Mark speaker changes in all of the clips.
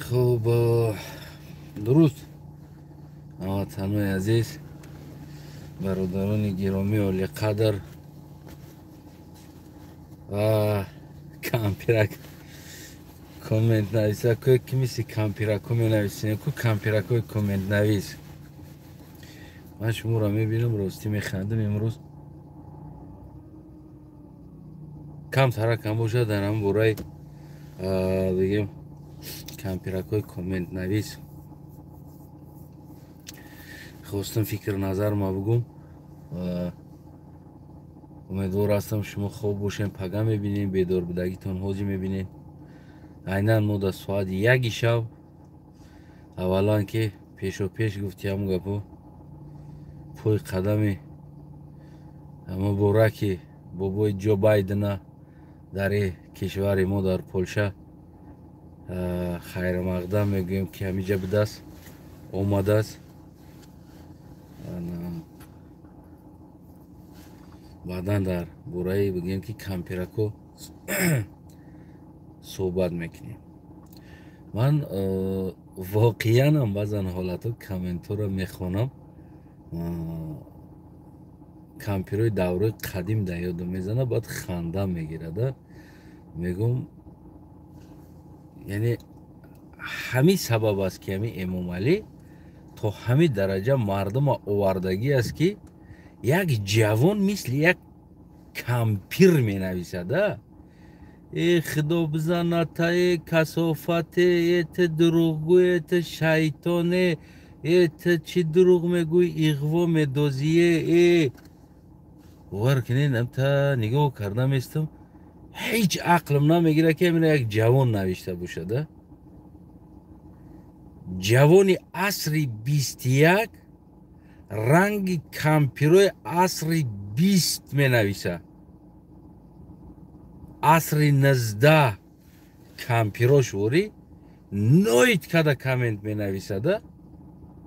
Speaker 1: Хуб, дуруд ҳамватанои азиз, бародарони гиромӣ, олиқадр ва кампирак коммент нависа. Ко ки мисли кампирако менависем, ку кампиракои коммент навис. Ман шуморо мебинам, ростӣ механдам. Имрӯз камтаракам бошад дар ҳамн бораи бигем кампиракҳои комментнавис хостам фикр назарма бугум. Умедвор ҳастам, шумо хоб бошем, пага мебинем, бедор будагитон ҳозир мебинем. Айнан мо дар соати 1 шаб, аввалан ки пешопеш гуфти ҳамун гапо, пои қадами мубораки бобои Ҷо Байдена дар кишвари мо, дар Полша, хайрмақдам мегӯем, ки ҳамиҷа будааст, омадааст. Баъдан дар бораи бигӯем ки кампирако суҳбат мекунем. Ман воқеанам баъзан ҳолатҳо комментҳоро мехонам, кампирои даврои қадим дар ёдам мезана, баъд ханда мегирада. Мегӯм, яъне ҳамин сабаб аст, ки ҳамин Эмомалӣ то ҳамин дараҷа мардума овардагӣ аст, ки як ҷавон мисли як кампир менависада: э худо бизаната, э касофате, э ту дурӯғгӯ, э ту шайтоне, э ту чӣ дурӯғ мегӯй, иғво медозие. Э бовар кунед, амта нигоҳ карда местам, ҳеҷ ақлам намегирад, ки ҳамина як ҷавон навишта бошада. Ҷавони асри 21 ранги кампирои асри 20 менависа. Асри 19 кампирош ворӣ ноид када коммент менависада.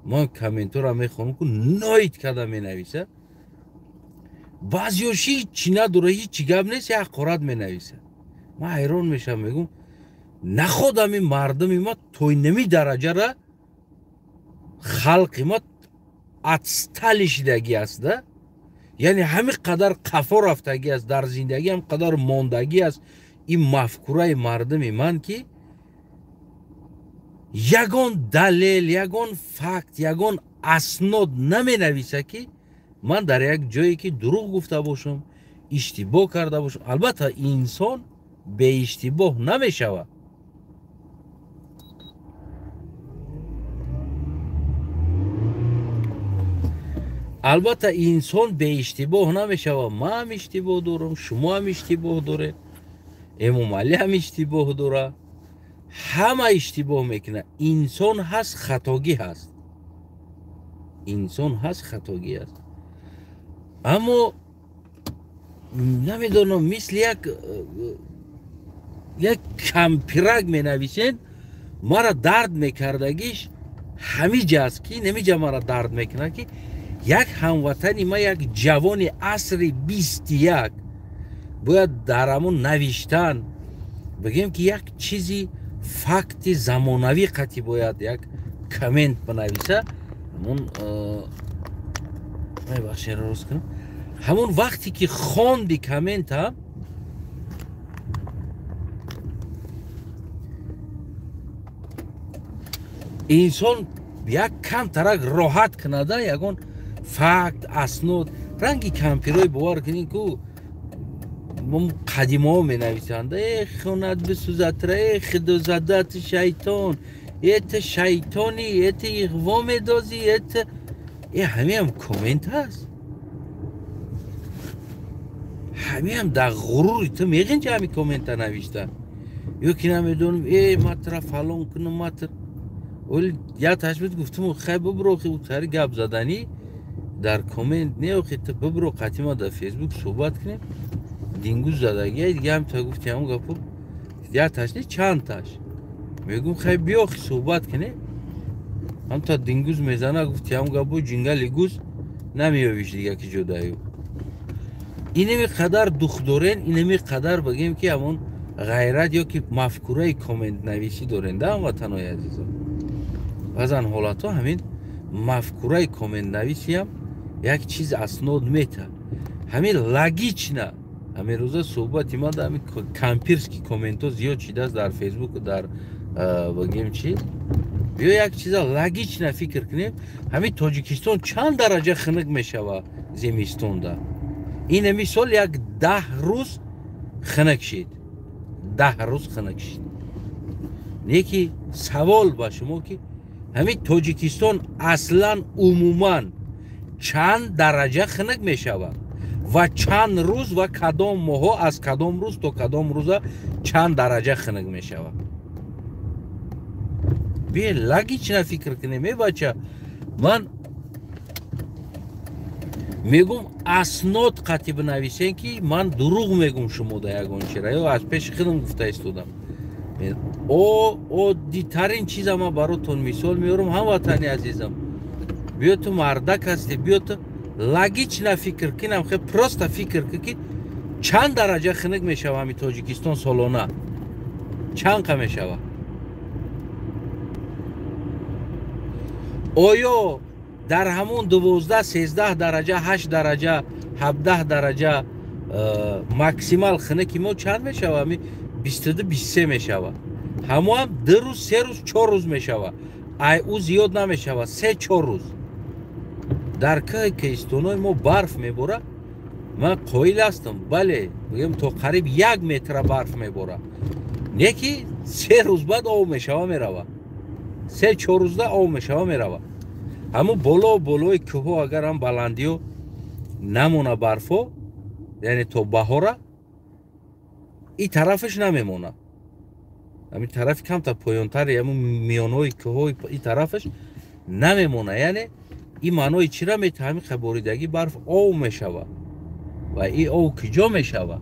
Speaker 1: Ман комментҳоро мехонам, ку ноид када менависа. Баъзеош ҳичи надора, ҳичи гап нест, як ҳақорат менависа. Ман ҳайрон мешавам, мегӯм, наход ҳамин мардуми ма то инами дараҷара халқи ма отстали шидагӣ аст да, яъне ҳамин қадар қафо рафтагӣ аст дар зиндагӣ, ҳам қадар мондагӣ аст ин мафкураи мардуми ман, ки ягон далел, ягон факт, ягон аснод наменависа, ки ман дар як ҷое ки дурӯғ гуфта бошам, иштибоҳ карда бошам. Албатта, инсон беиштибоҳ намешавад. Албатта, инсон беиштибоҳ намешавад. Ман ҳам иштибоҳ дорам, шумо ҳам иштибоҳ доред, Эмомалӣ ҳам иштибоҳ дорад, ҳама иштибоҳ мекунад. Инсон ҳаст, хатогӣ ҳаст, инсон ҳаст, хатогӣ аст. Аммо намедонам, мисли як кампирак менависед, мара дард мекардагиш ҳамиҷа аст, ки намиҷа мара дард мекунад, ки як ҳамватани ма, як ҷавони асри 21 бояд дар ҳамон навиштан бигӯем, ки як чизи факти замонавӣ қатӣ бояд як коммент бинависа. Ҳамон мебахшед, рост кунам, ҳамон вақте ки хонди коммента, инсон як камтарак роҳат кунада, ягон факт, аснод, ранги кампирои, бовар кунед, ку қадимаҳо менависанд: э хунат бисӯзатра, э худозадат шайтон, э ту шайтонӣ, э ту иғво медозӣ, э ту э. Ҳамиам коммент ҳаст, ҳамиам дар ғурури ту меғинҷа ҳами коммента навишта. Ё ки намедонам, э матра фалон кунам, матр оли як ташбит гуфтум, хай бибро, тари гап заданӣ дар коммент не, охи ту бибро, қатима дар Фейсбук суҳбат кунем. Дингуз задагия дига ҳам та гуфти ҳамон гапо, як таш не, чанд таш мегӯм, хай биё, охи суҳбат кунем. Ҳам та дингуз мезана, гуфти ҳамон гапо, ҷингали гуз намеёвиш дига ки ҷодаю. Инами қадар духдорен, инами қадар бигем, ки ҳамон ғайрат ё ки мафкураи комментнависӣ дорем, да, ҳамватанои азизам? Баъзан ҳолатҳо ҳамин мафкураи комментнависиам як чиз аснод мета. Ҳамин логично. Ҳамин рӯза суҳбати ман дар ҳамин кампирский комментҳо зиёд шидааст дар Фейсбуку, дар бигем чи. Биё як чиза логично фикр кунем. Ҳамин Тоҷикистон чанд дараҷа хунук мешава зимистонда? Ин ҳамин сол як 10 рӯз хунук шид, 10 рӯз хунук шид. Не ки савол ба шумо, ки ҳамин Тоҷикистон аслан умуман чанд дараҷа хунук мешавад ва чанд рӯз ва кадом моҳҳо, аз кадом рӯз то кадом рӯза чанд дараҷа хунук мешавад? Биё логично фикр кунем, э бача. Ман мегум, аснод қатъи бинависем, ки ман дурӯғ мегум шумо да ягон чира ё аз пеши худам гуфта истодам. Оддитарин чиза ман баротон мисол меорам, ҳамватани азизам. Биё, ту мардак ҳастӣ, биё ту логично фикр кинам, хе просто фикр ки, ки чанд дараҷа хунук мешава ҳами Тоҷикистон солона, чанд қа мешава? Оё дар ҳамон 12, 13 дараҷа, 8 дараҷа, 17 дараҷа максимал хунуки мо чанд мешава? Ҳами 22, 23 мешава. Ҳамоам 2 рӯз, 3 рӯз, 4 рӯз мешава. Ай ӯ зиёд намешава, 3, 4 рӯз. Дар кӯҳи кӯҳистонои мо барф мебора, ман қоил ҳастам, бале, мегӯям, то қариб 1 метра барф мебора. Не ки 3 рӯз баъд об мешава, мерава. 3, 4 рӯзда об мешава, мерава. Ҳамун боло болои кӯҳҳо агар ҳам баландиҳо намона барфо, яъне то баҳора и тарафаш намемона. Ҳамин тарафи камтар поёнтари ҳамун миёнҳои кӯҳҳо и тарафаш намемона. Яъне ин маънои чира метаҳад? Ҳамин хаборидагӣ барф об мешава ва ин об куҷо мешава?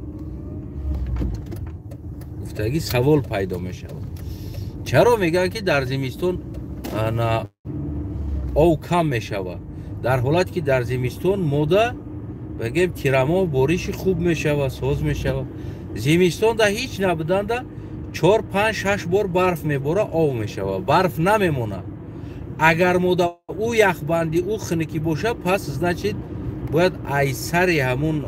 Speaker 1: Гуфтагӣ савол пайдо мешавад. Чаро мегӯянд, ки дар зимистон об кам мешавад? Дар ҳолате ки дар зимистон мода бигем тирамоҳ бориши хуб мешавад, соз мешавад. Зимистонда ҳеҷ набуданда 4, 5, 6 бор барф мебора, об мешавад, барф намемонад. Агар мода ӯ яхбандӣ, ӯ хунукӣ бошад, пас значит бояд ай сари ҳамун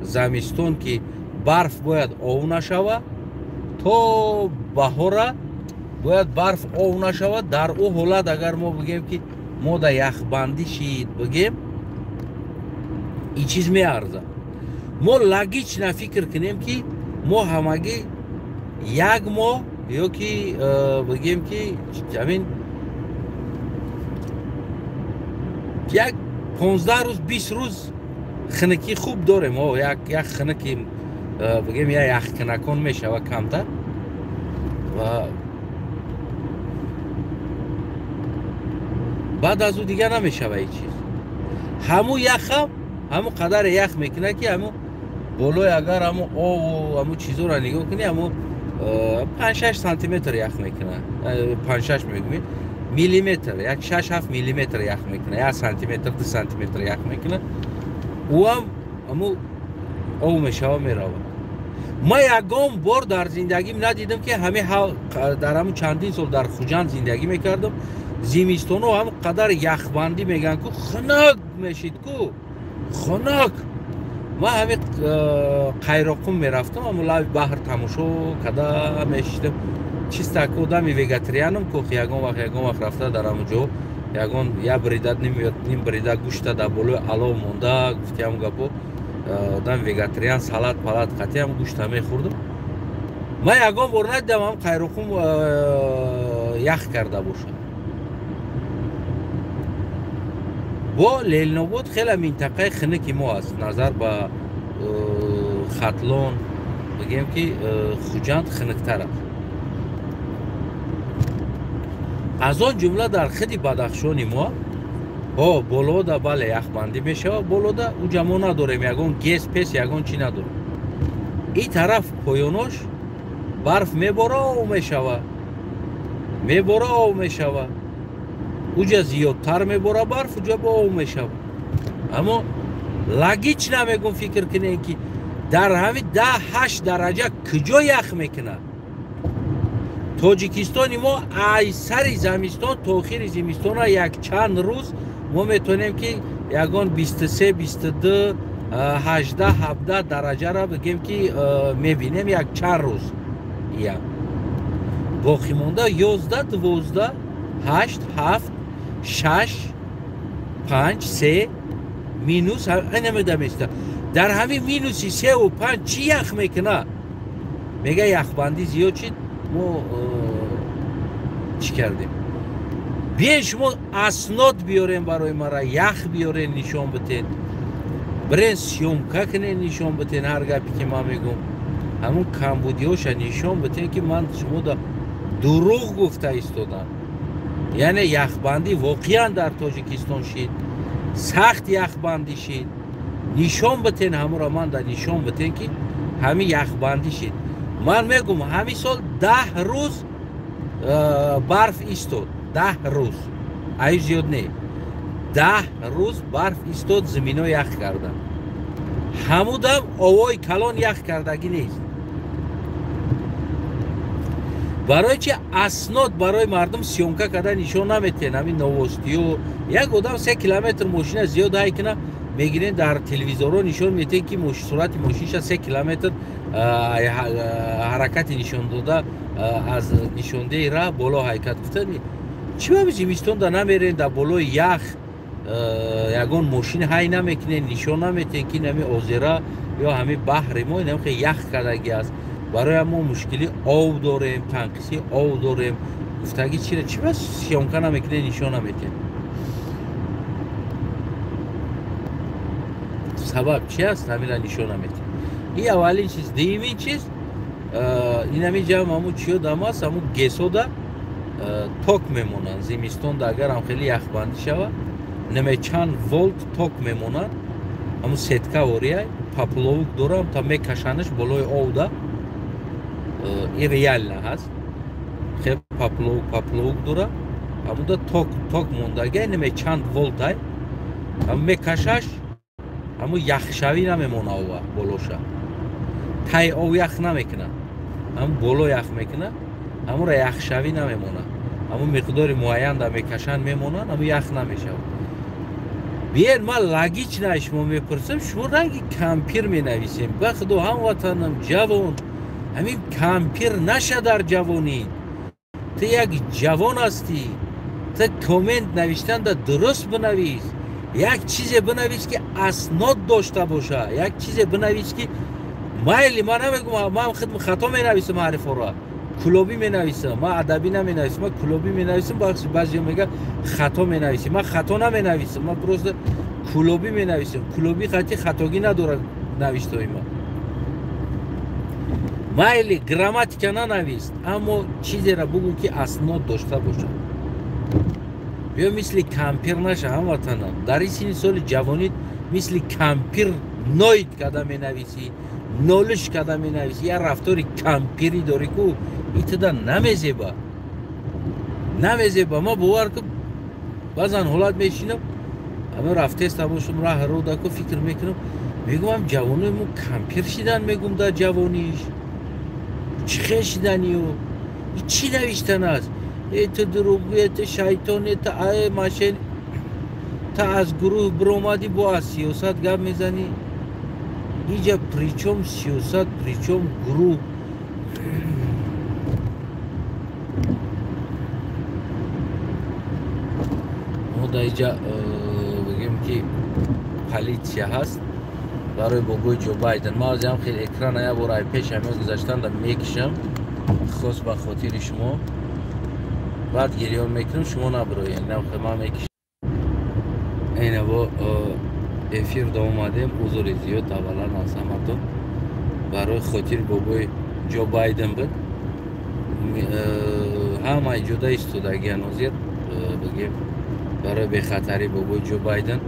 Speaker 1: замистон, ки барф бояд об нашава, то баҳора бояд барф об нашавад. Дар ӯ ҳолат агар мо бигем, ки мода яхбандӣ шид, бигем, ин чиз меарзад. Мо логично фикр кунем, ки мо ҳамагӣ як моҳ ё ки бигем, ки ҳамин як 15 рӯз, 20 рӯз хунукӣ хуб дорем. Як хунуки бигем, як яхкунакон мешава камтар ва баъд аз ӯ дигар намешава ҳеҷ чиз. Ҳамун яхам ҳамун қадаре ях мекунад, ки ҳамун болои агар ҳамун обу ҳамун чизоро нигоҳ кунӣ, ҳамун 5, 6 сантиметр ях мекунад. 5, 6 мегӯем, миллиметр, як 6, 7 миллиметр ях мекунад, 1 сантиметр, 2 сантиметр ях мекунад. Ӯам ҳамун об мешава, меравад. Ман ягон бор дар зиндагим надидам, ки ҳамин дар ҳамун чандин сол дар Хуҷанд зиндагӣ мекардам, зимистоно ҳам қадар яхбандӣ мегӯянд ку, хунук мешид ку, хунук. Ман ҳамин Қайроқум мерафтам, ҳамун лаби баҳр тамошо када мешидам. Чиста ку одами вегетарианом ку, ягон вақт рафта дар ҳамун ҷо ягон як брида, ним брида гӯшта дар болои алов монда, гуфти ҳамун гапо, одами вегетариан салат палат қатъи ҳам гӯшта мехӯрдам. Ман ягон бор надидам ҳам Қайроқум ях карда бошад. Бо Ленинобод хеле минтақаи хунуки мо аст, назар ба Хатлон, бигем ки Хуҷанд хунуктар аст. Аз он ҷумла дар худи Бадахшони мо болода бале яхбандӣ мешавад, болода уҷа мо надорем ягон гес пес, ягон чӣ надорем. Ин тараф поёнош барф мебора, об мешава, мебора, об мешава. Уҷа зиёдтар мебора барф, уҷа бо об мешава. Аммо логично мегум фикр кунем, ки Дар ҳамин 10-8 дараҷа куҷо ях мекунад? Тоҷикистони мо ай сари замистон то охири зимистона якчанд рӯз мо метавонем ки ягон 23, 22, 18, 17 дараҷаро бигем ки мебинем якчанд рӯз. Я боқӣ монда 11, 12, 8, 7, 6, 5, 3 минус намедаместа. Дар ҳамин минуси 3 ва 5 чӣ ях мекунад? Мега яхбандӣ зиёд шид, мо чӣ кардем? Биен шумо аснод биёрем барои мара, ях биёрен нишон битен, бирен съёмка кунен нишон битен. Ҳар гапе ки ман мегӯм ҳамун камбудиҳоша нишон битен ки ман шумо да дурӯғ гуфта истодам. Яъне яхбандӣ воқеан дар Тоҷикистон шид, сахт яхбандӣ шид. Нишон битен ҳамура, ман да нишон битен ки ҳамин яхбандӣ шид. Ман мегӯм ҳамин сол 10 рӯз барф истод, 10 рӯз, аю зиёд не, 10 рӯз барф истод, зимино ях карда. Ҳамудам овои калон ях кардагӣ нест. Барои чи аснод барои мардум съёмка карда нишон наметиҳен? Ҳамин новостиё як одам 3 километр мошина зиёд ҳай кина, мегирен дар телевизорҳо нишон метиҳен ки суръати мошинаша 3 километр ҳаракати нишон дода аз нишондеи раҳ боло ҳайкат. Гуфта чӣ ба зимистонда намерен дар болои ях ягон мошин ҳай намекунен, нишон наметиҳен ки ҳамин озера ё ҳамин баҳри мо инам хеле ях кардагӣ аст. Барои мо мушкили об дорем, танқиси об дорем. Гуфтагӣ чира чӣ ба съёмка намекунен, нишон наметиҳен? Сабаб чи аст? Ҳамина нишон наметиҳен. Ин аввалин чиз. Дуюмин чиз, инами ҷамъ ҳамун чиё дам аст, ҳамун гесода ток мемонанд. Зимистонда агарам хеле яхбандӣ шавад, наме чанд волт ток мемонанд. Ҳамун сетка ворияй попловук дорам, та мекашанаш болои овда. Ин реально ҳаст. Хеле попловук дора, ҳамунда ток мондагиай, наме чанд волтай ҳамун мекашаш, ҳамун яхшавӣ намемона ова болоша. Тай ов ях намекунад, ҳамун боло ях мекунад, ҳамунра яхшавӣ намемонад. Ҳамун миқдори муайянда мекашанд, мемонанд, ҳамун ях намешавад. Биен ман логично шумо мепурсам, шумо ранги кампир менависем. Ба худо ҳамватанам ҷавон, ҳамин кампир наша дар ҷавонӣ. Ту як ҷавон ҳастӣ, ту коммент навиштанда дуруст бинавис. Як чизе бинавис ки аснод дошта боша, як чизе бинавис ки майли. Ман намегӯм, ман худм хато менависам, ҳарифҳоро кулобӣ менависам, ман адабӣ наменависам, ман кулобӣ менависам. Баъзеҳо мегӯянд хато менависӣ. Ман хато наменависам, ман просто кулобӣ менависам. Кулобӣ хати хатогӣ надорад навиштаҳои ман. Майли грамматика нанавист, аммо чизеро бугӯ ки аснод дошта бошад. Биё мисли кампир наша ҳамватанам. Дар ин синни соли ҷавонит мисли кампир ноид карда менависӣ, нолиш карда менависӣ, як рафтори кампирӣ дорӣ ку итида намезеба, намезеба. Ман бовар ку баъзан ҳолат мешинам, ҳамин рафтеста бошам раҳ рода ку фикр мекунам, мегӯям ҷавонои мо кампир шидан, мегӯм дар ҷавониш чӣ хел шиданиё, чӣ навиштан аст? Ту дурӯғгӯе, ту шайтоне, ту машин, ту аз гурӯҳ биромадӣ, бо аз сиёсат гап мезанӣ. Иҷа причом сиёсат, причом гурӯҳ? Мо дар иҷа бигем ки политсия ҳаст барои бобои Ҷо Байден. Ман ҳозирам хеле экрана як бор ай пеш ҳамин гузаштанда мекишам, хос ба хотири шумо. Баъд гирён мекунам, шумо набироед. Ман мекишам. Эна бо эфир да омадем. Узри зиёд аввалан аз ҳаматон барои хотири бобои Ҷо Байден буд. Ҳамаи ҷода истодагиан ҳозир бигем барои бехатарии бобои Ҷо Байден.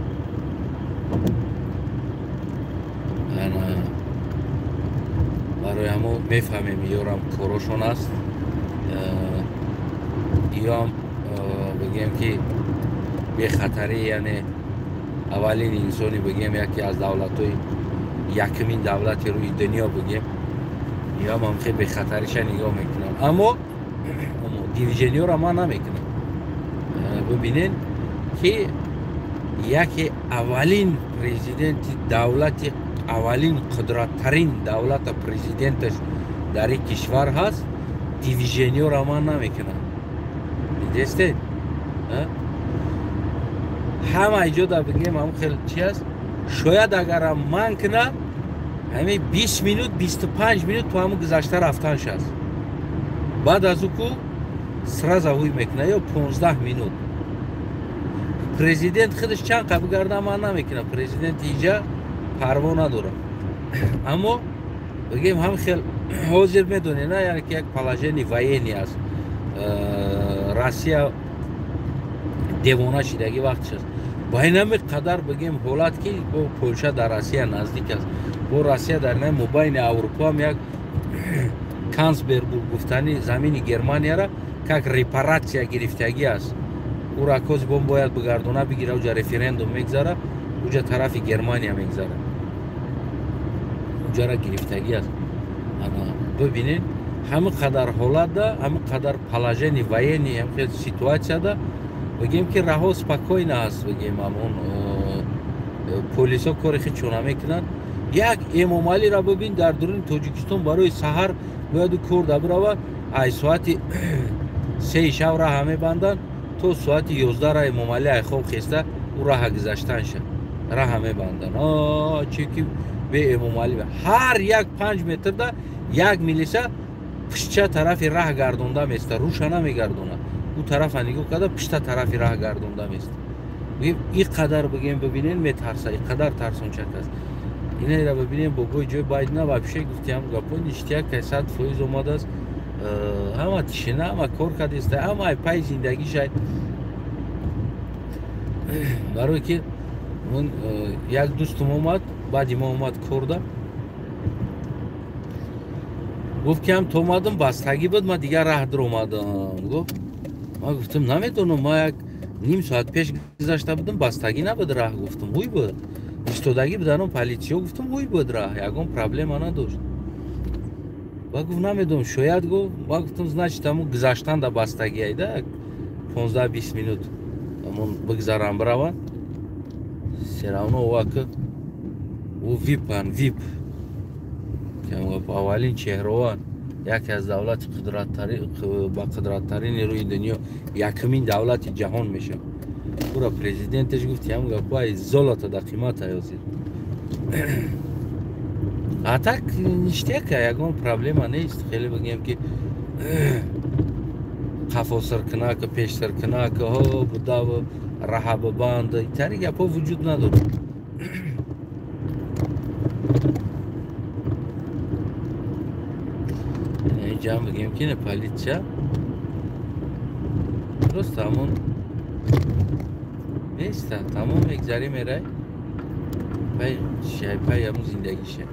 Speaker 1: Барои ҳамо мефаҳмем ёрам корошон аст, иёам бигем ки бехатарӣ, яъне аввалин инсони бигем яке аз давлатҳои Якумин давлати рӯи дунё бигем, ё ман хеле бехатариша нигоҳ мекунам, аммо движениёро ман намекунам. Бибинед ки яке аввалин президенти давлати, аввалин қудраттарин давлата президенташ дар ин кишвар ҳаст, движениёро ман намекунам. Дидестед? Ҳама иҷода бигем ҳам хел чи аст, шояд агарам ман кунад, ҳамин 20 минут 25 минут то ҳамун гузашта рафтанш аст. Баъд аз ӯ ку сразу ҳуй мекунад ё 15 минут. Президент худаш чанд қа бигарда ман намекунам, президент иҷа парво надорад. Аммо бигем ҳам хел ҳозир медонед, на, яъне ки як положение военный аст. Россия девона шидаги вақтш аст. Ба инами қадар бигем ҳолат ки бо Полша дар Россия наздик аст, бо Россия дар наи мобайни Аврупо ҳам як Кансбербург гуфтани замини Германияра как репаратсия гирифтагӣ аст. Ӯра кози бом бояд бигардона бигира, уҷа референдум мегзара, уҷа тарафи Германия мегзара, уҷара гирифтагӣ аст. Ана бибинед, ҳамин қадар ҳолатда, ҳамин қадар положение военный, ҳамин хел ситуатсияда бигем ки раҳо спокойно аст, бигем ҳамон полисо кори худшон намекунанд. Як Эмомалиро бибин дар дуруни Тоҷикистон барои саҳар бояд кор да бирава, ай соати 3 шаб раҳа мебанданд то соати 11 ра Эмомали ай хоб хеста ӯ раҳа гузаштанша раҳа мебанданд. Чи ки бе Эмомали ҳар як 5 метрда як милиса пушча тарафи раҳ гардонда места, руша намегардонад, ӯ тарафа нигоҳ карда пушта тарафи раҳ гардонда места. Бигем ин қадар бигем бибинен метарса, ин қадар тарсончак аст. Инайра бибинем бобои ҷои Байдена вообще гуфтиам гапо ништяк 100% омадааст. Ҳама тишина, ҳама кор кардеста, ҳама ай пай зиндагишай. Барое ки як дӯстум омад, баъди мо омад корда, гуфт ки ҳам то омадам бастагӣ буд, ман дигар раҳ дуромадам. Гуфт ман гуфтам намедонам, ман як ним соат пеш гузашта будам, бастагӣ набуд раҳ, гуфтам ҳуй буд, истодагӣ буданом полисиё, гуфтам ҳуй буд раҳ, ягон проблема надошт. Ба гуфт намедонам, шояд гуфт, ман гуфтам значит ҳамун гузаштан да бастагӣ айда 15-20 минут ҳамун бигзарам бираванд, все равно увака ӯ випан вип аввалин чеҳроан яке аз давлати ба қудраттарини рӯи дунё, якумин давлати ҷаҳон мешавад. Ура президенташ гуфт ям гапай золото да қимат аёзид. А так ништяка, ягон проблема нест. Хеле бигем ки қафо сиркинака, пеш сиркинака, ҳо будав раҳа бибанд, тари гапҳо вуҷуд надорад. Инҷам бигем ки не полиция просто ҳамон неста, тамом мегзарӣ мерай пай шай пай ҳамон зиндагиша.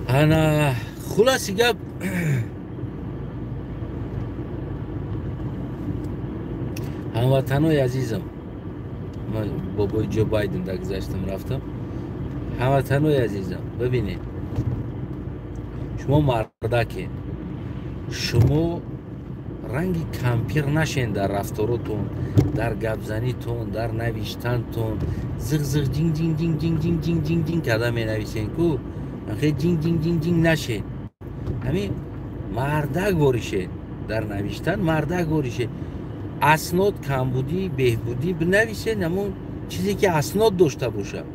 Speaker 1: Ана хулоси гап ҳамватанои азизам, ман бобои Ҷо Байден да гузаштам рафтам. Ҳамватанои азизам, бибинед, шумо мардакед, шумо ранги кампир нашен дар рафторотон, дар гапзанитон, дар навиштантон. Зиқ зиқ ҷинг ҷинг ҷинг ҷинг ҷинг ҷинг ҷинг ҷинг карда менависен ку, хе ҷинг ҷинг ҷинг ҷинг нашед, ҳамин мардак воришед дар навиштан, мардак воришед. Аснод камбудӣ беҳбудӣ бинависед, ҳамон чизе ки аснод дошта бошад.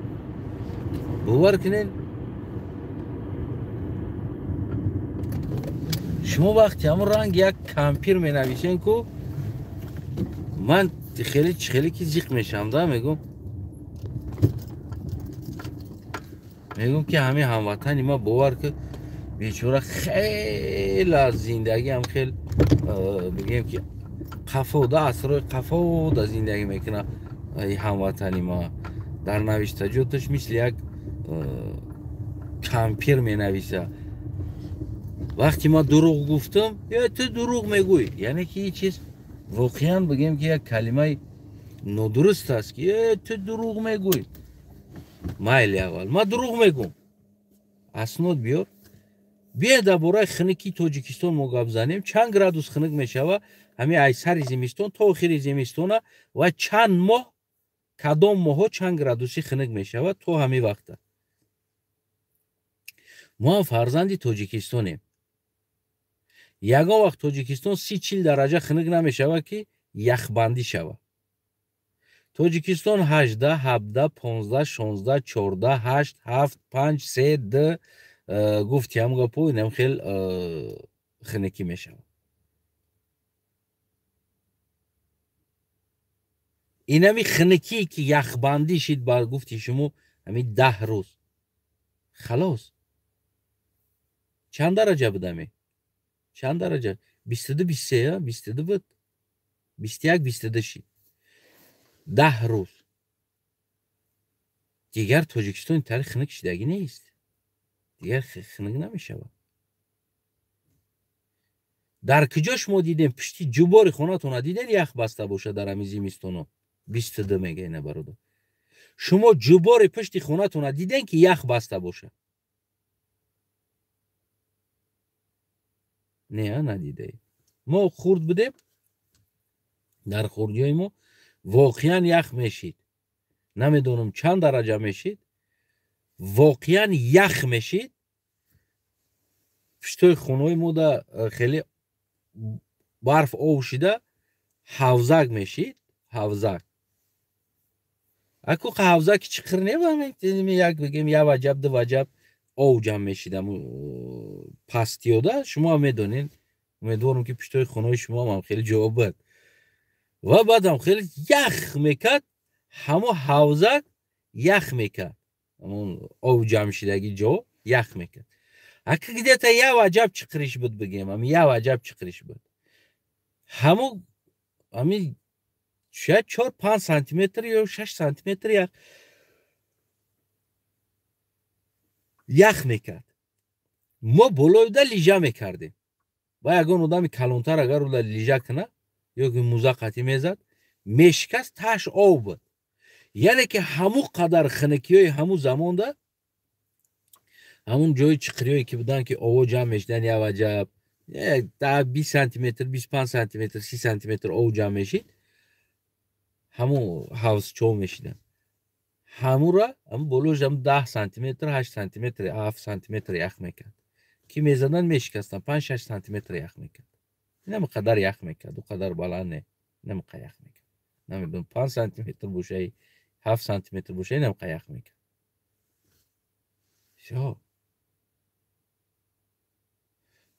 Speaker 1: Бовар кунед, шумо вақти ҳамон ранг як кампир менависен ку, ман хеле хеле ки зиқ мешавам да, мегӯм ки ҳамин ҳамватани ма бовар ки бечора хеле аз зиндагиам хел бигем ки қафо да асрои қафо да зиндагӣ мекунад ҳамватани ма. Дар навиштаҷоташ мисли як кампир менависа. Вақти ман дурӯғ гуфтам, ё ту дурӯғ мегӯӣ, яъне ки ин чиз воқеан бигем ки як калимаи нодуруст аст ки ту дурӯғ мегӯӣ. Майли аввал ман дурӯғ мегӯм, аснод биёр. Биё дар бораи хунукии Тоҷикистон мо гап занем. Чанд градус хунук мешава ҳамин ай сари зимистон то охири зимистона ва чанд моҳ, кадом моҳҳо чанд градуси хунук мешавад то ҳамин вақта. Мо ҳам фарзанди Тоҷикистонем. Ягон вақт Тоҷикистон 30-40 дараҷа хунук намешавад, ки яхбандӣ шавад. Тоҷикистон 18, 17, 15, 16, 14, 8, 7, 5, 3, 2 гуфти ҳам гапо инам хел хунукӣ мешавад. Инами хунукие ки яхбандӣ шид ба гуфти шумо ҳамин 10 рӯз халос. Чанд дараҷа будаме? Чанд дараҷа? 22, 23, 22 буд. 21, 22 шид. 10 рӯз. Дигар Тоҷикистон тари хунук шидагӣ нест. Дигар хунук намешавад. Дар куҷо шумо дидем пушти ҷубори хонатона диден ях баста бошад дар ҳамин зимистоно? 22 мега ина бародар. Шумо ҷубори пушти хонатона диден ки ях баста бошад? Не, надидаед. Мо хурд будем, дар хурдиҳои мо воқеан ях мешид. Намедонам чанд дараҷа мешид, воқеан ях мешид. Пуштои хонаҳои мо да хеле барф ов шида ҳавзак мешид, ҳавзак. Аку ҳавзаки чиқир не, як бигем як ваҷаб, ду ваҷаб ов ҷамъ мешид пастиёда. Шумо ҳам медонед, умедворам ки пуштои хонаҳои шумо ҳам хеле ҷавоб буд. Ва баъдам хеле ях мекард, ҳамо ҳавзак ях мекард, ҳамон ов ҷамъ шидаги ҷо ях мекард. Ака где-то як ваҷаб чиқириш буд, бигем, ҳами як ваҷаб чиқириш буд. Ҳамо ҳами шояд 4-5 сантиметр ё 6 сантиметр ях мекард. Мо болои да лижа мекардем. Ва ягон одами калонтар агар уда лижа кунад ё ки муза қатӣ мезад, мешикаст, тааш ов буд. Яъне ки ҳамун қадар хунукиҳои ҳамун замонда, ҳамун ҷои чиқириҳое ки буданд, ки ово ҷамъ мешидан як ваҷаб, 20 сантиметр, 25 сантиметр, 30 сантиметр ов ҷамъ мешид, ҳамун ҳавзчо мешиданд. Ҳамура ҳамун болош ҳам 10 сантиметр, 8 сантиметр, 7 сантиметр ях мекард. Ки мезаданд мешикастанд, 5-6 сантиметр ях мекард. Инам қадар ях мекард, у қадар баланд не, инам қа ях мекард. Намедонам 5 сантиметр бошай, 7 сантиметр бошай, инам қа ях мекард. Всё.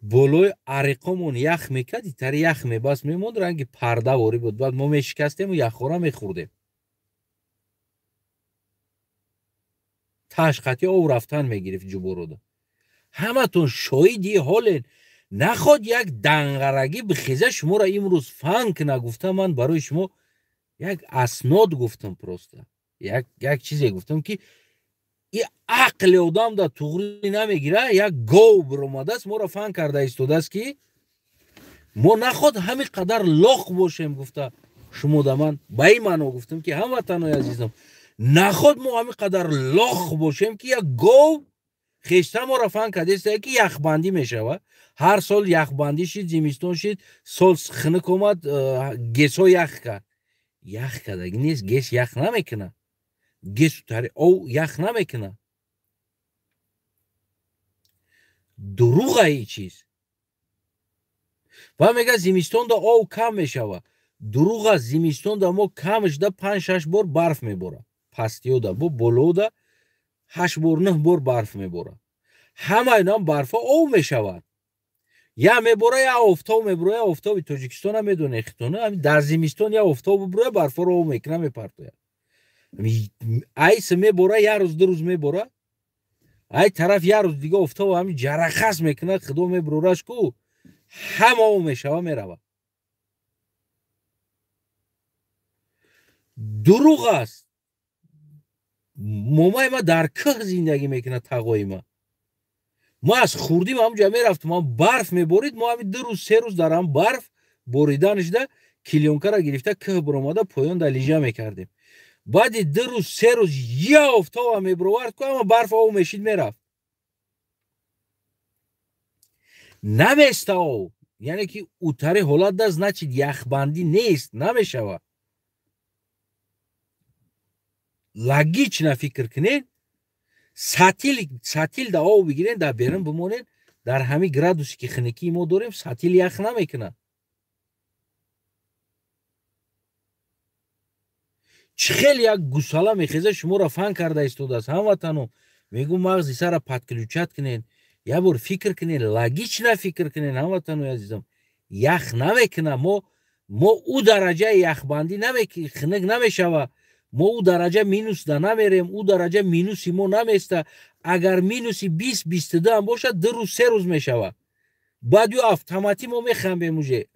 Speaker 1: Болои ариқомон ях мекард, итари ях мебаст мемонд, ранги парда ворӣ буд. Баъд мо мешикастему яхора мехӯрдем. Таш қатъи ов рафтан мегирифт ҷуборода. Ҳаматон шоҳиди ҳолен. Наход як данғарагӣ бихеза шуморо имрӯз фан кина гуфта, ман барои шумо як аснод гуфтам, просто як чизе гуфтам ки и ақли одам да туғри намегира. Як гов биромадааст, моро фан карда истодааст ки мо наход ҳамин қадар лоқ бошем гуфта шумо да ман ба ин маъно гуфтам ки ҳамватанои азизам, наход мо ҳамин қадар лоқ бошем ки як гов хешта моро фан кардааст ки яхбандӣ мешавад. Ҳар сол яхбандӣ шид, зимистон шид, сол хунук омад, гесҳо ях кард. Ях кардаги нест, гес ях намекунад. Гесу тари ов ях намекунад. Дурӯға ин чиз. Ва мегӯяд зимистонда ов кам мешавад. Дурӯға, зимистонда мо кам шуда 5-6 бор барф меборад. Пастиёда бо болода 8 бор, 9 бор барф меборад. Ҳама инам барфҳо ов мешавад. Я мебора, я офтоб мебура, я офтоби Тоҷикистона медонед хитона, дар зимистон я офтоб бубура, барфҳоро ов мекуна, мепартояд. Айс мебора, як рӯз, ду рӯз мебора, ай тараф як рӯз дига офтоб ҳамин ҷарахас мекунад, худо мебурораш ку, ҳама ов мешава, мерава. Дурӯғ аст. Момаи ма дар кӯҳ зиндагӣ мекунад, тағои ма. Мо аз хурдим ҳамҷа мерафтем, ҳам барф меборид, мо ҳамин 2 рӯз, 3 рӯз дар ҳам барф бориданашда килёнкара гирифта кӯҳ биромада поён да лижа мекардем. Баъди 2 рӯз 3 рӯз я офтоба мебировард ку, ама барф ов мешид мерафт. Наместа ов, яъне ки утари ҳолат да, значит яхбандӣ нест, намешава. Логично фикр кунед, сатил да ов бигирен, дар берун бимонед, дар ҳамин градусе ки хунукии мо дорем, сатил ях намекунад. Чӣ хел як гусала мехеза, шуморо фан карда истодааст. Ҳамватаном, мегӯ мағзи сара подключать кунед, як бор фикр кунед, логично фикр кунед. Ҳамватанои азизам, ях намекуна. Мо ӯ дараҷаи яхбандӣ хунук намешава, мо ӯ дараҷа минус да намерем, ӯ дараҷа минуси мо наместа. Агар минуси 20 22 ҳам бошад, 2 рӯз 3 рӯз мешава. Баъд ю автоматӣ мо мехамбем уже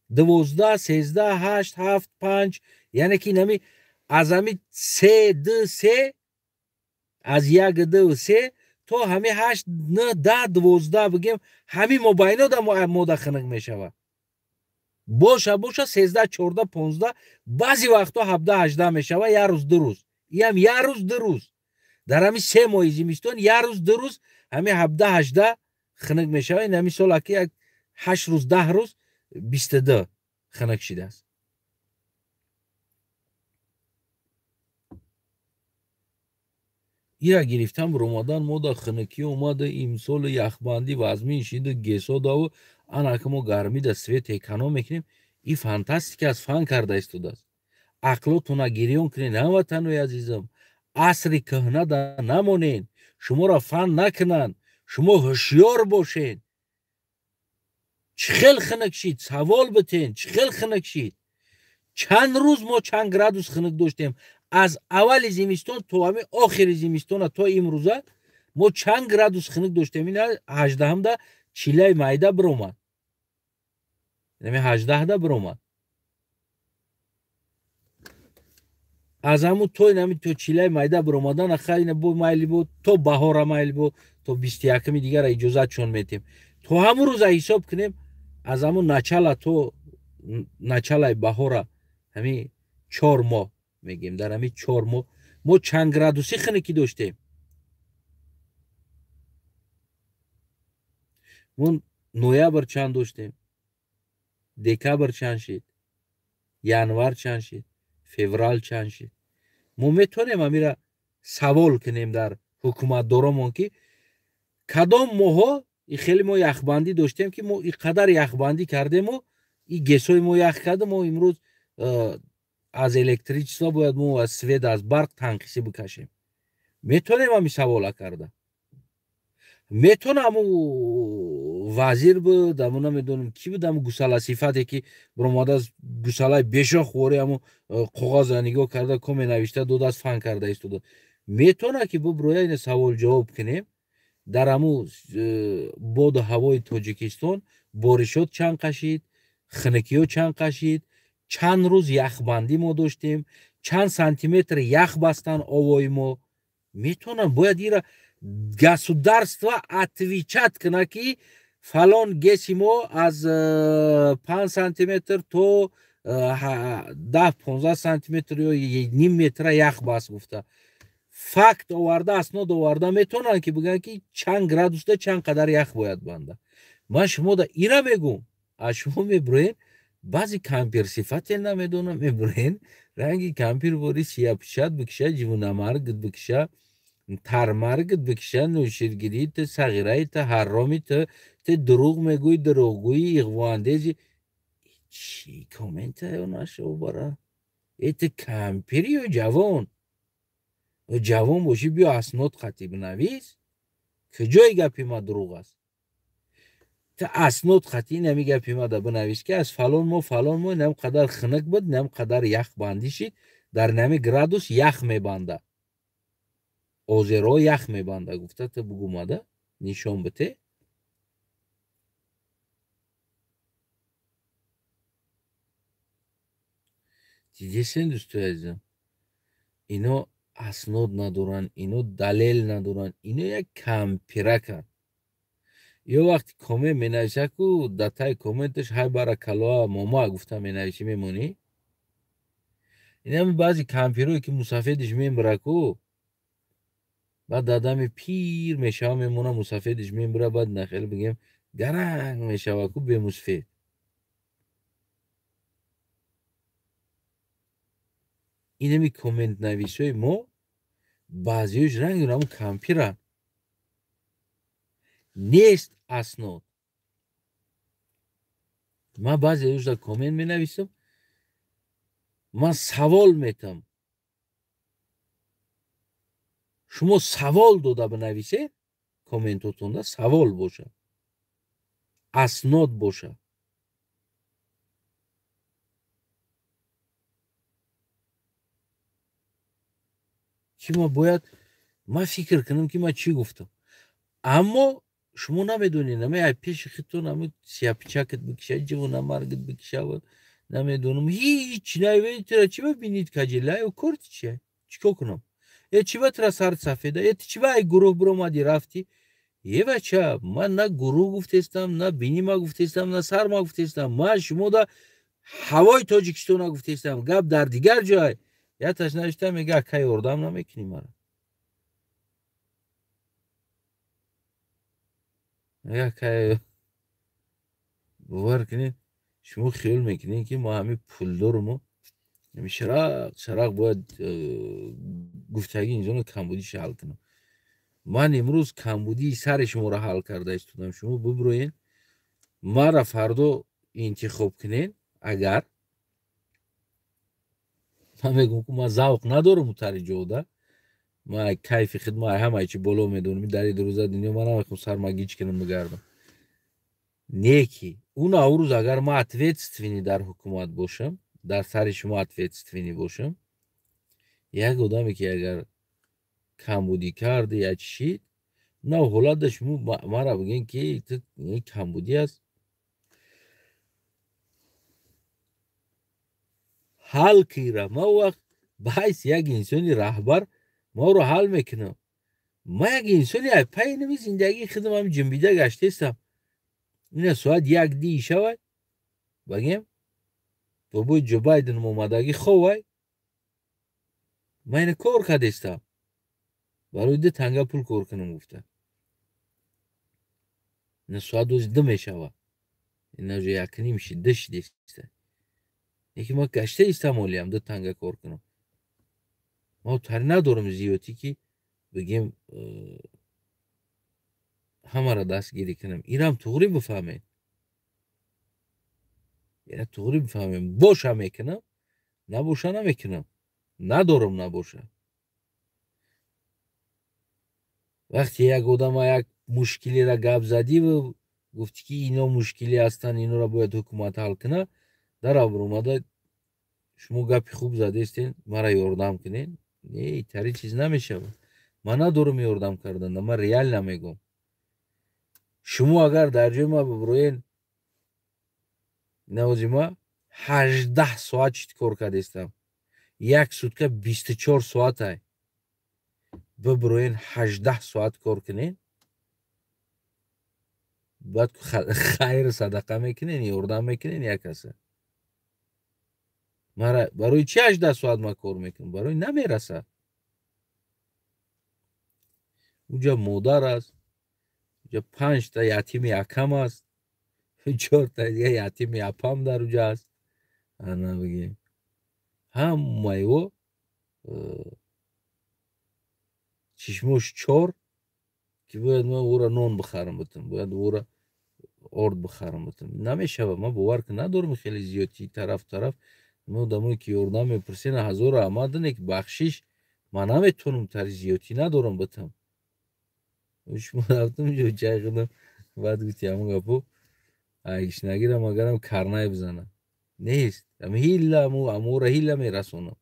Speaker 1: 12 13 8 7 5, яъне ки нами аз ҳами 3 2 3, аз 1 2 3 то ҳами 8 9 10 12 бигем, ҳами мобайно да мода хунук мешава. Боша боша 13 14 15, баъзе вақтҳо 17 18 мешава, як рӯз 2 рӯз. Иам як рӯз 2 рӯз. Дар ҳами 3 моҳи зимистон як рӯз 2 рӯз ҳами 17 18 хунук мешава. Ин ҳами сол аки як 8 рӯз 10 рӯз 22 хунук шидааст. Ира гирифтан биромадан, мода хунукӣ омада, имсол яхбандӣ вазмин шида, гесо даву анака мо гармида свет эконом мекунем. И фантастика аст, фан карда истодааст. Ақлотона гирён кунед, ҳамватанои азизам, асри кӯҳнада намонед, шуморо фан накунанд, шумо ҳушёр бошед. Чӣ хел хунук шид? Савол битен, чӣ хел хунук шид? Чанд рӯз мо чанд градус хунук доштем? Аз аввали зимистон то ҳамин охири зимистона то имрӯза мо чанд градус хунук доштем? Ина 18-да чилаи майда биромад, ҳамин 18-да биромад. Аз ҳамун то инами то чилаи майда биромадан, аха ина бо майли бо то баҳора майли бо то 21-ми дигара иҷозатшон метем. То ҳамун рӯза ҳисоб кунем, аз ҳамун начала то началаи баҳора ҳамин 4 моҳ мегем, дар ҳамин 4 моҳ мо чанд градуси хунукӣ доштем? Мо ноябр чанд доштем, декабр чанд шид, январ чанд шид, феврал чанд шид? Мо метавонем ҳамира савол кунем дар ҳукуматдоромон, ки кадом моҳҳо и хеле мо яхбандӣ доштем, ки мо и қадар яхбандӣ кардему и гесои мо ях карда, мо имрӯз аз электричество бояд мо аз свет, аз барқ танқисӣ бикашем. Метавонем ҳамин савола карда? Метавона ҳамун вазир буд, ҳамун намедонам ки буд, ҳамун гусаласифате ки биромадааст, гусалаи бешох вори ҳамун коғаза нигоҳ карда, коме навишта додааст, фан карда истода. Метавона ки биброя ина савол ҷавоб кунем, дар ҳамун боду ҳавои Тоҷикистон боришот чанд қашид, хунукиҳо чанд қашид, чанд рӯз яхбандӣ мо доштем, чанд сантиметр ях бастан овои мо. Метавонам, бояд ира государство отвечать кунад, ки фалон геси мо аз 5 сантиметр то 10-15 сантиметр ё ним метра ях баст гуфта. Факт оварда, аснод оварда метавонанд, ки бигӯянд, ки чанд градусда чанд қадар ях бояд банда. Ман шумода ира мегӯм, аз шумо мебурен баъзе кампирсифате намедонам, мебурен ранги кампир бори сияпишат бикиша, ҷивунамаргит бикиша, тармаргит бикиша, нӯширгирӣ ту, сағираи ту, ҳароми ту, ту дурӯғ мегӯӣ, дурӯғгӯӣ, иғвоандези. Чӣ коммента нашобара? Э ту кампири ё ҷавон? Ҷавон бошӣ, биё аснод қатӣ бинавис, куҷои гапи ма дурӯғ аст? Ту аснод қатӣ инами гапи ма да бинавис, ки аз фалон моҳ фалон моҳ инам қадар хунук буд, инам қадар ях бандӣ шид, дар инами градус ях мебанда, озеро ях мебанда гуфта ту бугумада нишон бите. Дидесен, дӯстои азизам, ино аснод надоранд, ино далел надоранд, ино як кампираканд. Ё вақти комент менависа, ку датаи комменташ ҳай бара калоа мома гуфта менависӣ, мемонӣ. Инами баъзе кампирое ки мусафедиш мембира ку, баъд дадами пир мешава, мемона, мусафедиш мембира, баъд нахел бигем гаранг мешава ку бемусфед. Инами комментнависҳои мо баъзеҳош ранги ҳамун кампиранд. Нест аснод. Ман баъзеҳошда коммент менависам, ман савол метам. Шумо савол дода бинависед, комментотонда савол боша, аснод боша. Ки ман бояд ман фикр кунам ки ман чӣ гуфтам. Аммо шумо намедонед, ами ай пеши худтон ами сияпичакат бикиша, ҷивонамаргат бикиша, намедонам ҳеҷ навед, тура чӣ ба бинид каҷила, корти чия? Чӣ кор кунам? Э чӣ ба тура сар сафеда? Э ту чӣ ба ай гурӯҳ биромадӣ рафтӣ? Е бача, ман на гурӯҳ гуфтестам, на бинима гуфтестам, на сарма гуфтестам. Ман шумо да ҳавои Тоҷикистона гуфтестам. Гап дар дигар ҷой. Яташ навишта мега акай ёрдам намекунӣ мара. Мега акай бовар кунед, шумо хиёл мекунед ки мо ҳами пулдормо, ҳами шарақ шарақ бояд гуфтагии инсонро камбудиша ҳал кунам. Ман имрӯз камбудии сари шуморо ҳал карда истодам. Шумо бибироен, мара фардо интихоб кунед. Агар ман мегӯм ки ман завқ надорам тари ҷода, ман кайфи худ ман ҳамаи чи боло медонам, дари дурӯза дунё ман намехоҳам сарма гич кунам бигардам. Не ки он аврӯз агар ман ответственный дар ҳукумат бошам, дар сари шумо ответственный бошам, як одаме ки агар камбудӣ кард я чӣ шид, на ҳолатда шумо мара бигӯен ки камбудӣ аст, ҳал кира. Ман вақт ба ҳайси як инсони раҳбар ман ӯро ҳал мекунам. Ман як инсони пайи нами зиндагии худам ҳам ҷунбида гаштаистам. Ина соат як дии шавад, багем бобои Ҷо Байден омадагӣ ховай, ман ина кор кардастам, барои ду танга пул кор кунам гуфта. Ина соат ози ду мешавад, ина уже якним шид, ду шидеста. Яки ман гашта истам олиям ду танга кор кунам. Ман тари надорам зиёдӣ ки бигем ҳамаро дастгирӣ кунам. Инам туғрӣ бифаҳмед, ина туғрӣ бифаҳмед. Боша мекунам, набоша намекунам, надорам набоша. Вақте як одама як мушкилеро гап задиву гуфтӣ ки ино мушкилӣ ҳастанд, инора бояд ҳукумат ҳал кунад, дар абромада шумо гапи хуб задестен, мара ёрдам кунед. Не, тари чиз намешавад. Ман надорам ёрдам кардан, ман реально мегӯм. Шумо агар дар ҷои ма бибироен, навози ма 18 соат чит кор кардестам, як сутка 24 соатай, бибироен 18 соат кор кунед, баъд хайру садақа мекунед, ёрдам мекунед як каса. Мара барои чи 18 соат ман кор мекунам? Барои намерасад. Уҷа модар аст, уҷа 5 та ятими акам аст, 4 та дига ятими апам дар уҷа аст. Ана бигем, ҳамаи ӯ чишмош чор ки бояд ман ӯра нон бихарам битам, бояд ӯра орд бихарам битам. Намешавад. Ман бовар ки надорам хеле зиёдти тараф тараф. Ман одамое ки ёрдам мепурсен, ҳазор раҳмат дане ки бахшиш, ман наметавонам, тари зиёдтӣ надорам битам. Шумо рафтам ҷо чай хӯрдам, баъд гуфти ҳамон гапо айгиш нагирам, агарам карнай бизанам. Нест. Ам ҳилла, амора ҳилла мерасонам.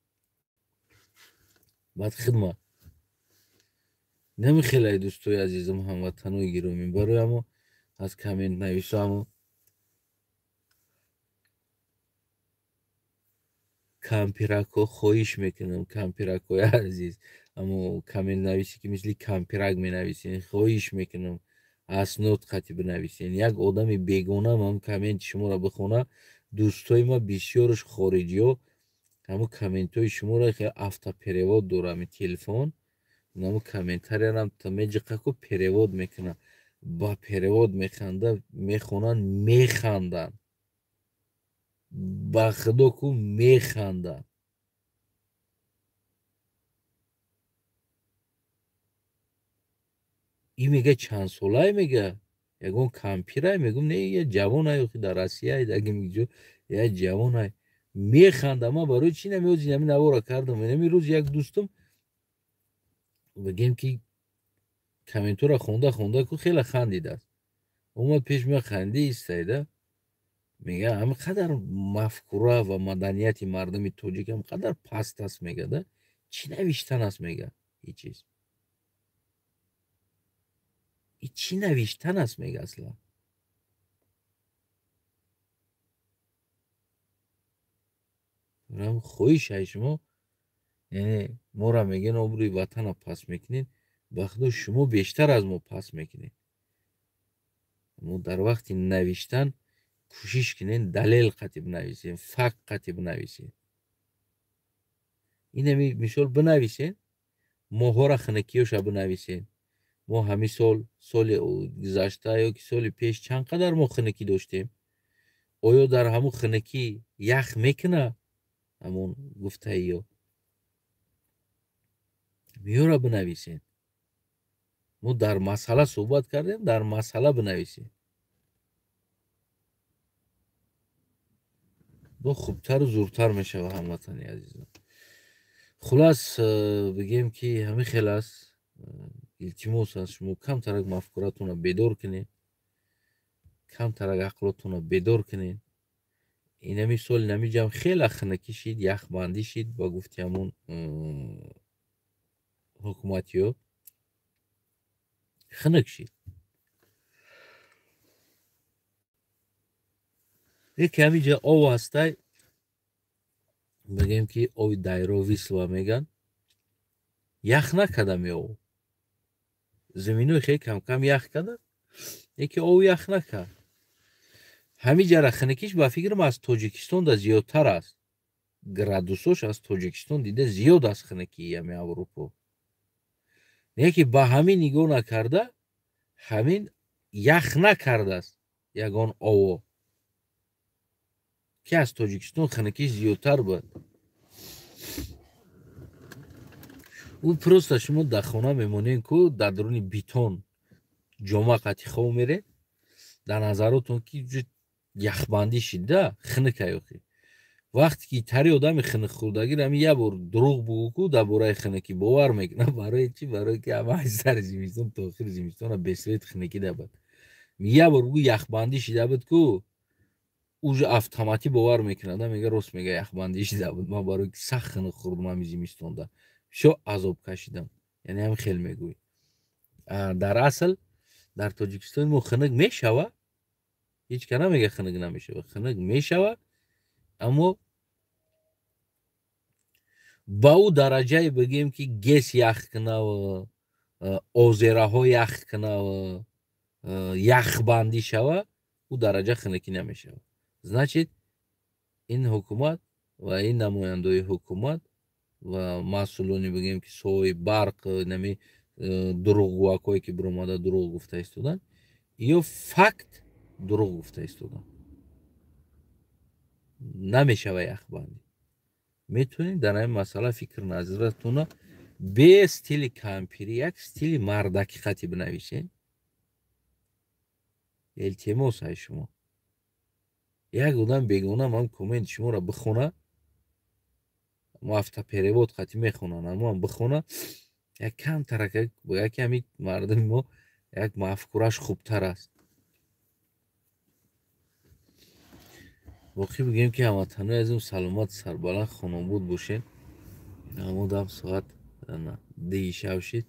Speaker 1: Баъд хидма. Намехелай дӯстои азизам, ҳамватанои гиромӣ, барои ҳамо аз коммент нависо ҳамо кампиракҳо хоҳиш мекунам, кампиракҳои азиз, аммо коммент нависӣ ки мисли кампирак менависен, хоҳиш мекунам аснод қатӣ бинависен. Як одами бегона ман комменти шуморо бихона, дӯстои ма бисёрш хориҷиҳо Ҳамун комментҳои шуморо автоперевод дора ами телефон, ҳамун комментариярам меҷиқаку перевод мекунад. Ба перевод механда, мехонанд, механданд. Ба худо ку механданд. И мега чанд солае, мега ягон кампирай, мегум не, я ҷавонай, охи дар Россия дагим ҷо я ҷавонай. Механда. Ман барои чӣ намеози ҳамин навора кардам? Ҳамин рӯз як дӯстам бигем ки комментора хонда хонда ку хеле хандидааст. Омад пеш ман ханди истайда. Мега ҳамин қадар мафкура ва маданияти мардуми тоҷик ҳам қадар паст аст, мега да. Чӣ навиштан аст, мега ин чиз. И чӣ навиштан аст, мега аслан. Хоҳиш ай шумо, яъне моро мегӯян обрӯи ватана паст мекунед, ба худо шумо бештар аз мо паст мекунед. Мо дар вақти навиштан кӯшиш кунед далел қатъи бинависем, факт қатъи бинависем. Инами мисол бинависен, моҳҳоро хунукиёша бинависен. Мо ҳамин сол, соли гузашта ё ки соли пеш чанд қадар мо хунукӣ доштем? Оё дар ҳамун хунукӣ ях мекунад? Ҳамон гуфтаи ё миёра бинависен. Мо дар масъала суҳбат кардем, дар масъала бинависем. Бо хубтару зуртар мешавад, ҳамватани азизам. Хулас бигем ки ҳамин хел аст. Илтимос аст, шумо камтарак мафкуратонро бедор кунед, камтарак ақлотонро бедор кунед. Инами соли намиҷам хеле хунукӣ шид, яхбандӣ шид ба гуфти ҳамун ҳукуматиё хунук шид. Яке ҳаминҷа ов ҳастай, мегӯем ки ови дайро Висла меган, ях накардам ов. Заминои хеле камкам ях карда, яке ов ях накард. Ҳамин ҷара хунукиш ба фикрам аз Тоҷикистон да зиёдтар аст. Градусош аз Тоҷикистон дида зиёд аст хунукии ҳами Аврупо. Яке ба ҳамин нигоҳ накарда, ҳамин ях накардааст ягон ово, ки аз Тоҷикистон хунукиш зиёдтар буд. Ӯ просто шумо дар хона мемонед ку дар даруни бетон ҷома қатъи хоб меред, дар назаротон ки яхбандӣ шида хунукай охи. Вақте ки тари одами хунукхӯрдагир ҳамин як бор дурӯғ бугӯ ку дар бораи хунукӣ бовар мекунад. Барои чӣ? Барои ки ҳама аз сари зимистон то охири зимистона бесвет хунукӣ да буд. Як бор бугӯ яхбандӣ шида буд ку, уже автоматӣ бовар мекунад, мега рост мега яхбандӣ шида буд. Ман барои ки сахт хунук хӯрдам ҳамин зимистонда, бисёр азоб кашидам. Яъне ҳамин хел мегӯй. Дар асл дар Тоҷикистони мо хунук мешава, ҳеҷ ка намега хунук намешава, хунук мешава, аммо ба ӯ дараҷае бигӯем ки гес ях кунав, озераҳо ях кунав, яхбандӣ шава, ӯ дараҷа хунукӣ намешава. Значит, ин ҳукумат ва ин намояндаҳои ҳукумат ва масъулони бигӯем ки соҳаи барқ, нами дурӯғгӯакҳое ки биромада дурӯғ гуфта истоданд, ё факт дурӯғ гуфта истоданд. Намешава яхбандӣ. Метавонед дар ҳамин масъала фикр назаратонро бе стили кампирӣ, як стили мардакӣ қатъи бинависед. Илтимос ай шумо. Як одам бегона ман комменти шуморо бихона, мо автоперевод қатъи мехонанд, аммо бихона, як камтарак яке ҳамин мардуми мо як мафкураш хубтар аст. Боқӣ бигӯем ки ҳамватанои азизм саломат, сарбаланд, хонобод бошед. Ҳамон дам соат 2 шаб шид.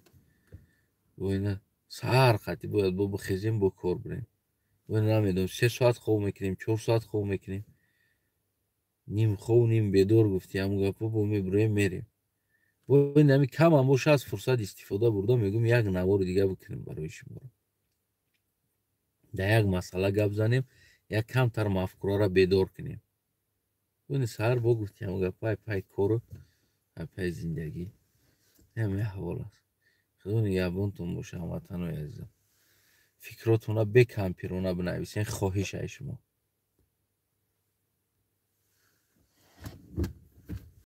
Speaker 1: Боина саҳар қатъи бояд бо бихезем, бо кор бирем. Боина намедонам, 3 соат хоб мекунем, 4 соат хоб мекунем. Ним хоб, ним бедор гуфти ҳамон гапо бо мебироем, мерем. Боина ҳамин камам боша аз фурсат истифода бурда мегӯм як навори дига бикунем барои шумо. Дар як масъала гап занем, як камтар мафкураро бедор кунем. Буни саҳар бо гуфти ҳамон гапай пай кору пай зиндагӣ, ҳамин аҳвол аст. Худо нигаҳбонтон боша, ҳамватанои азизам. Фикротона бекампирона бинависен, хоҳиш ай шумо.